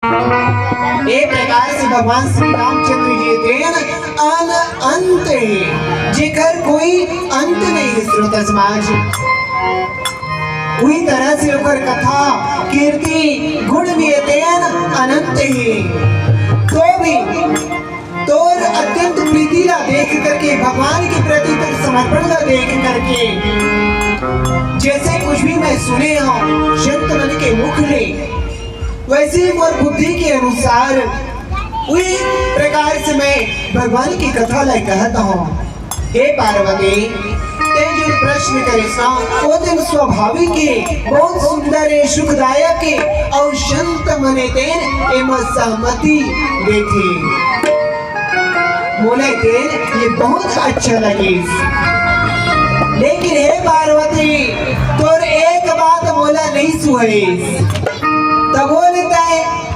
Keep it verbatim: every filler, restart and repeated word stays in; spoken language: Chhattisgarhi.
ए प्रकार से भगवान श्री रामचंद्र जी तेन अनंत हे, जेकर कोई अंत नहीं हे। श्रोता समाज, उही तरह से ओकर कथा, कीर्ति, गुण भी तेन अनंत हे। तो भी तोर अत्यंत प्रीति ला देख करके, भगवान के प्रति तोर समर्पण ला देख करके, जैसे कुछ भी मैं सुने हूँ संत मन के मुख ले, वैसे ही मोर बुद्धि के अनुसार उही प्रकार से मैं भगवान की कथा ला कहत हूँ। हे पार्वती, तें जो प्रश्न करिस ना, वो तेन स्वाभाविक हे, बहुत सुंदर हे, सुखदायक हे, अउ संत मन तेन एमा सहमति देथे। मोला तेन ये बहुत अच्छा लगिस। लेकिन हे पार्वती, तोर एक बात मोला नहीं सुहाइस। तब बोले तें